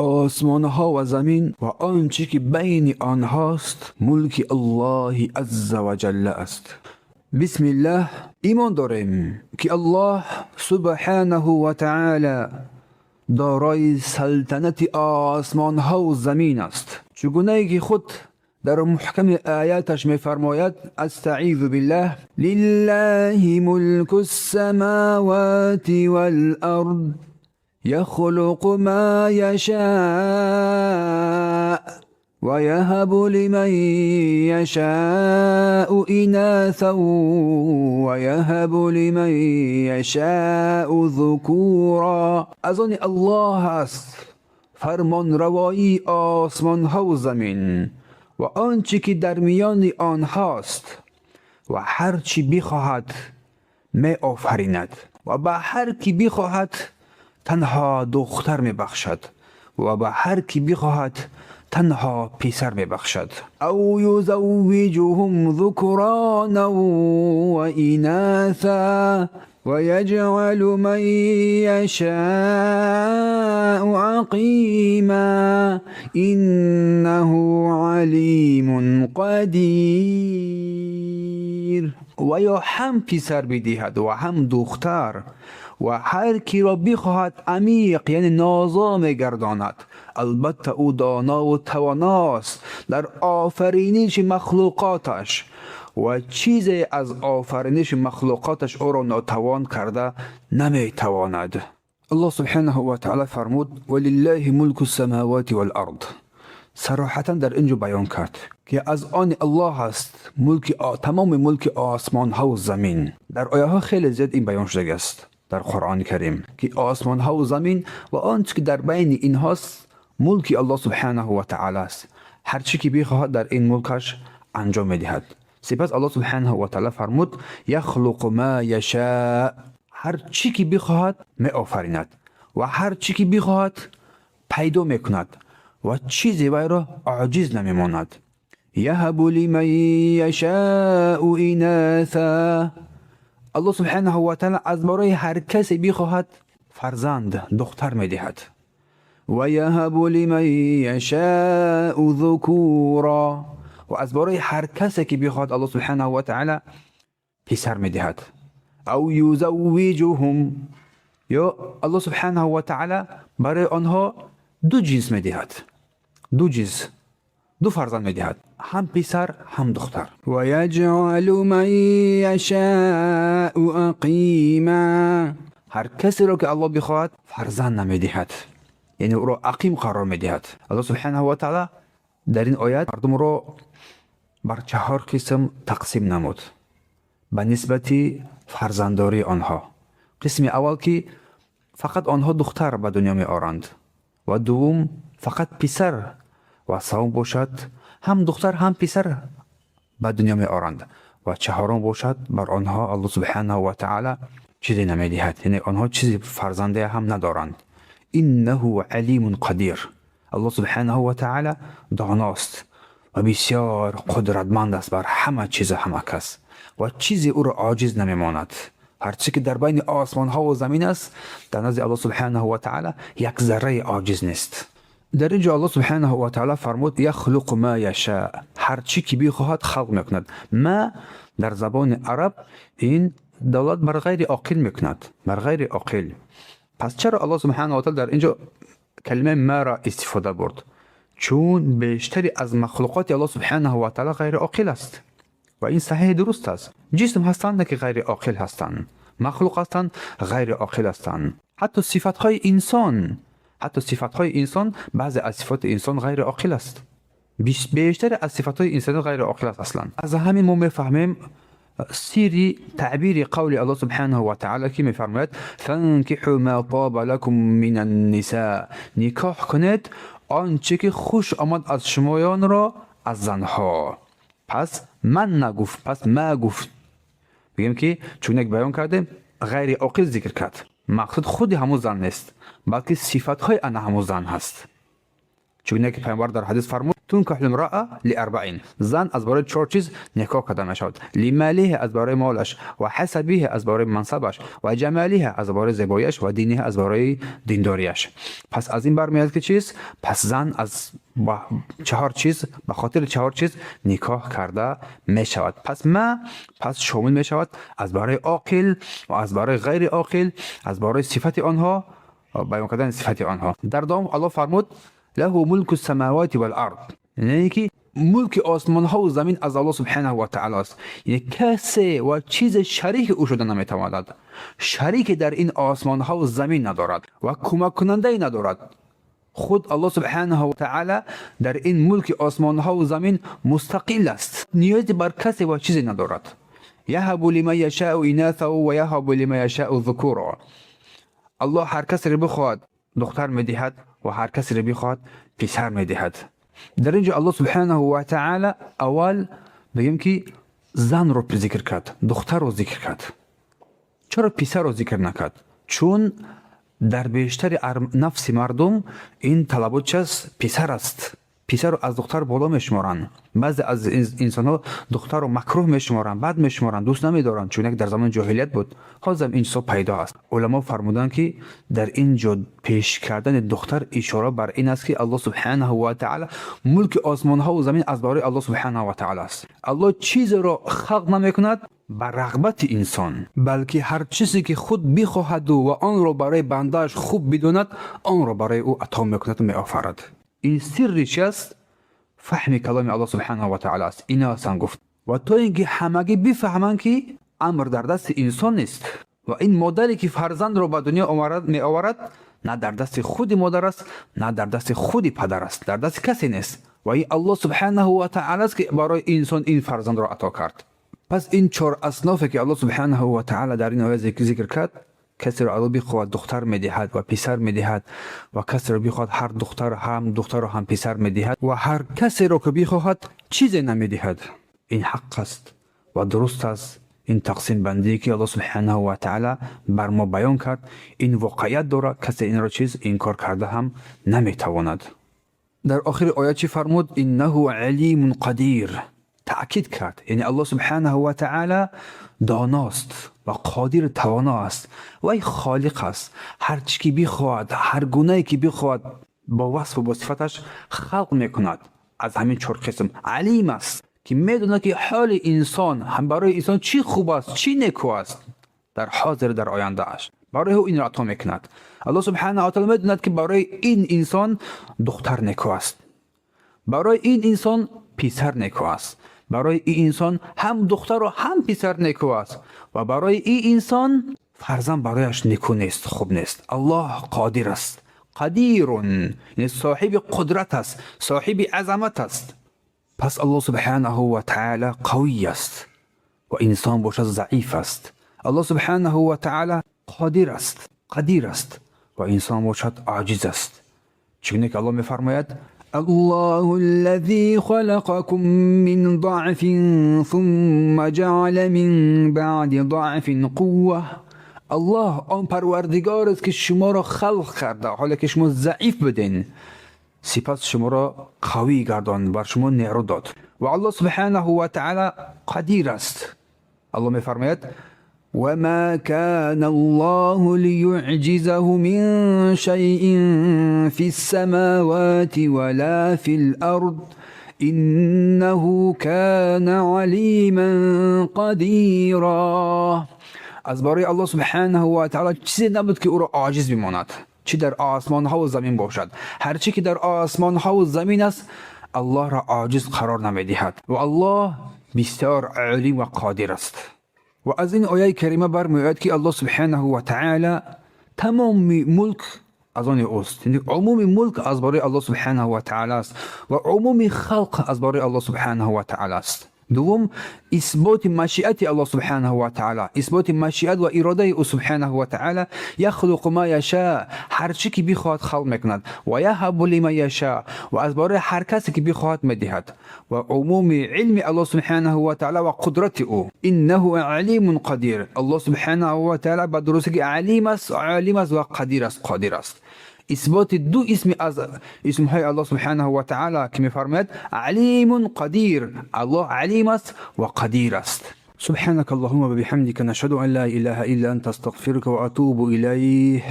آسمان ها و زمین و آنچه که بین آنهاست ملک الله عز و جل است. بسم الله. ایمان داریم که الله سبحانه و تعالی دارای سلطنت آسمان ها و زمین است، چگونه که خود در محکم آیاتش میفرماید: استعیذ بالله، لله ملک السماوات والارض يخلق ما يشاء ويهب لمن يشاء إناثا ويهب لمن يشاء ذكورا. از آن الله است فرمان روایی آسمان ها و زمین و آنچه که در میان آنهاست و هر چی بخواهد می آفریند و به هر کی بخواهد تنها دختر می بخشد و به هر کی بخواهد تنها پسر می بخشد. او یزوجهم ذکرانا و اناثا ويجعل من يشاء عقيما إنه عليم قدير. و یا هم پسر بدهد و هم دختر و هر کی را بخواهد عمیق، یعنی نازا میگرداند. البته او دانا و تواناست در آفرینش مخلوقاتش و چیزی از آفرینش مخلوقاتش او را ناتوان کرده نمیتواند. الله سبحانه و تعالی فرمود: ولله ملک السماوات والارض. صراحتا در اینجا بیان کرد که از آن الله است ملک تمام ملک آسمان ها و زمین. در آیه ها خیلی زیاد این بیان شده است در قرآن کریم که آسمان ها و زمین و آنچه که در بین اینهاست ملک الله سبحانه و تعالی است. هر چی که بخواهد در این ملکش انجام میدهد. سپس الله سبحانه و تعالی فرمود: یخلق ما یشاء. هر چی که بخواهد می آفریند و هر چی که بخواهد پیدا میکند و چیزی وی را عاجز نمیماند. یهب لمن یشاء اناثا. الله سبحانه و تعالی از برای هر کسی بخواهد فرزند دختر میدهد. و یهب لمن یشاء ذکورا. و از برای هر کسی که بخواهد الله سبحانه و تعالی پسر میدهد. او یزوجهم. یا الله سبحانه و تعالی برای آنها دو جنس میدهد، دو جنس، دو فرزند میدهد، هم پسر هم دختر. و یجعل من یشاء عقیما. هر کسی را که الله بخواهد فرزند نمیدهد، یعنی او را عقیم قرار میدهد. الله سبحانه و تعالی در این آیت مردم را بر چهار قسم تقسیم نمود به نسبت فرزندداری آنها. قسم اول که فقط آنها دختر به دنیا می آرند و دوم فقط پسر و سوم باشد هم دختر هم پسر به دنیا می آرند و چهارم باشد بر آنها الله سبحانه و تعالی چیزی نمی دهد، یعنی آنها چیزی فرزنده هم ندارند. انه علیم قدیر. الله سبحانه و تعالی داناست و بسیار قدرتمند است بر همه چیز و همه کس و چیزی او را عاجز نمیماند. هرچی که در بین آسمان ها و زمین است در نزد الله سبحانه و تعالی یک ذره عاجز نیست. در اینجا الله سبحانه و تعالی فرمود: یخلق ما یشاء. هر چی که بخواهد خلق میکند. ما در زبان عرب این دلالت بر غیر عاقل میکند، بر غیر عاقل. پس چرا الله سبحانه و تعالی در اینجا کلمه ما را استفاده برد؟ چون بیشتری از مخلوقات الله سبحانه و تعالی غیر عاقل است و این صحیح درست است. جسم هستند که غیر عاقل هستند، مخلوق هستند، غیر عاقل هستند. حتی صفت های انسان، حتی صفت های انسان، بعضی از صفات انسان غیر عاقل است. بیشتر از صفت های انسان غیر عاقل است اصلا. از همین ما میفهمیم سری تعبیر قول الله سبحانه و تعالی که میفرماید: فانكحوا ما طاب لكم من النساء. نکاح کنید آنچه که خوش آمد از شمایان را از زنها. پس من نگفت، پس ما گفت. بگیم که چون یک بیان کردیم، غیر عاقل ذکر کرد، مقصود خود همون زن نیست، بلکه صفت های انا همون زن هست. Чунки паёмбар дар ҳадис фармуд: تنكح المرأة لأربع. Зан аз барои чор чиз никоҳ карда мешавад: لماله, аз барои молаш, وحسبه, аз барои мансабаш, وجماله, аз барои зебояш, ودينه, аз барои диндориаш. Пас аз ин бармеояд, ки чиз? Пас зан аз чаҳор чиз, ба хотири чаҳор чиз никоҳ карда мешавад. Пас ма пас шомил мешавад аз барои оқил ва аз барои ғайри оқил, аз барои сифати онҳо, баён кардани сифати онҳо. Дар давом Аллоҳ фармуд: له ملك السماوات والأرض. Яъне ки мулки осмонҳову замин аз Аллоҳ субҳанаҳу ва таъало аст, яъне касе ва чизе шарики ӯ шуда наметавонад, шарике дар ин осмонҳову замин надорад ва кӯмаккунандае надорад. Худ Аллоҳ субҳанаҳу ва таъала дар ин мулки осмонҳову замин мустақил аст, ниёзе бар касе ва чизе надорад. يهب لمن يشاء إناثا ويهب لمن يشاء الذكور. Аллоҳ ҳар касеро бихоҳад, духтар медиҳад ва ҳар касеро бихоҳад, писар медиҳад. Дар ин ҷо Аллоҳ субҳанаҳу ва таъала аввал бигем, ки занро зикр кард, духтарро зикр кард. Чаро писарро зикр накард? Чун дар бештари нафси мардум ин талабот чиаст? Писар аст. Писарро аз духтар боло мешуморанд. Баъзе аз инсонҳо духтарро макрӯҳ мешуморанд, бад мешуморанд, дӯст намедоранд, чун як дар замони ҷоҳилият буд, ҳозирам ин чизҳо пайдо аст. Уламо фармуданд, ки дар ин ҷо пеш кардани духтар ишора бар ин аст, ки Аллоҳ субҳанаҳу ва таъала, мулки осмонҳову замин аз барои Аллоҳ субҳанаҳу ва таъала аст. Аллоҳ чизеро халқ намекунад ба рағбати инсон, балки ҳар чизе ки худ бихоҳаду ва онро барои бандааш хуб бидонад, онро барои ӯ ато мекунаду меофарад. Ин сирри чи аст? Фаҳми каломи Аллоҳ субҳанаҳу ва таъала аст. إناثا гуфт ва то ин ки ҳамагӣ бифаҳманд, ки амр дар дасти инсон нест ва ин модаре ки фарзандро ба дунё меоварад, на дар дасти худи модар аст, на дар дасти худи падар аст, дар дасти касе нест ва ин Аллоҳ субҳанаҳу ва таъала аст, ки барои инсон ин фарзандро ато кард. Пас ин чор аснофе ки Аллоҳ субҳанаҳу ва таъала дар ин оя зикр кард, касеро Аллоҳ бихоҳад, духтар медиҳад ва писар медиҳад ва касеро бихоҳад, ҳар духтар, ҳам духтарро, ҳам писар медиҳад ва ҳар касеро ки бихоҳад, чизе намедиҳад. Ин ҳақ аст ва дуруст аст. Ин тақсимбандие ки Аллоҳ субҳанаҳу ва таъала бар мо баён кард, ин воқеият дорад, касе инро чиз инкор карда ҳам наметавонад. Дар охири оят чӣ фармуд? إنه عليم قدير. Таъкид кард, яъне Аллоҳ субҳанаҳу ва таъала доност ва қодир, тавоно аст. Вай холиқ аст, ҳар чӣ ки бихоҳад, ҳар гунае ки бихоҳад, бо васфу бо сифаташ халқ мекунад аз ҳамин чор қисм. Алим аст, ки медонад, ки ҳоли инсон ҳам, барои инсон чӣ хуб аст, чӣ неку аст дар ҳозир, дар ояндааш, барои ӯ инро ато мекунад. Аллоҳ субҳанаҳу ва таъала медонад, ки барои ин инсон духтар неку аст, барои ин инсон писар неку аст, барои ин инсон ҳам духтару ҳам писар неку аст ва барои ин инсон фарзанд барояш неку нест, хуб нест. Аллоҳ қодир аст, قدير, яъне соҳиби қудрат аст, соҳиби азамат аст. Пас Аллоҳ субҳанаҳу ва таъала қавӣ аст ва инсон бошад, заиф аст. Аллоҳ субҳанаҳу ва таъала қодир аст, қадир аст ва инсон бошад, оҷиз аст. Чуне ки Аллоҳ мефармояд: الله الذي خلقكم من ضعف ثم جعل من بعد ضعف قوة. Аллоҳ он парвардигор аст, ки шуморо халқ карда, ҳоле ки шумо заиф буден, сипас шуморо қавӣ гардонд, бар шумо нерӯ дод. Ва Аллоҳ субҳанаҳу ва таъала қадир аст. Аллоҳ мефармояд: وما كان الله ليعجزه من شيء في السماوات ولا في الأرض إنه كان عليما قديرا. Аз барои Аллоҳ субҳанаҳу ва таъала чизе набуд, ки ӯро оҷиз бимонад, чӣ дар осмонҳову замин бошад. Ҳар чӣ ки дар осмонҳову замин аст, Аллоҳро оҷиз қарор намедиҳад ва Аллоҳ бисёр олим ва қодир аст. Ва аз ин ояи карима бармеояд, ки Аллоҳ субҳанаҳу ва таъала тамоми мулк аз они ӯст, умуми мулк аз барои Аллоҳ субҳанаҳу ва таъала аст ва умуми халқ аз барои Аллоҳ субҳанаҳу ва таъала аст. Дуввум, исботи машиати Аллоҳ субҳанаҳу ва таъала, исботи машиат ва иродаи ӯ субҳанаҳу ва таъала. يخلق ما يشاء, ҳар чӣ ки бихоҳад, халқ мекунад. ويهب لمن يشاء, ва аз барои ҳар касе ки бихоҳад, медиҳад. Ва умуми илми Аллоҳ субҳанаҳу ва таъала ва қудрати ӯ. إنه عليم قدير. Аллоҳ субҳанаҳу ва таъала ба дурустӣ ки алим аст, олим аст ва қадир аст, қодир аст. Исботи ду исми аз исмҳои Аллоҳ субҳанаҳу ва таъала, ки мефармояд: Алимун Қадир. Аллоҳ Алим аст ва Қадир аст. سبحانك اللهم وبحمدك، نشهد أن لا إله إلا أنت، أستغفرك وأتوب إليه.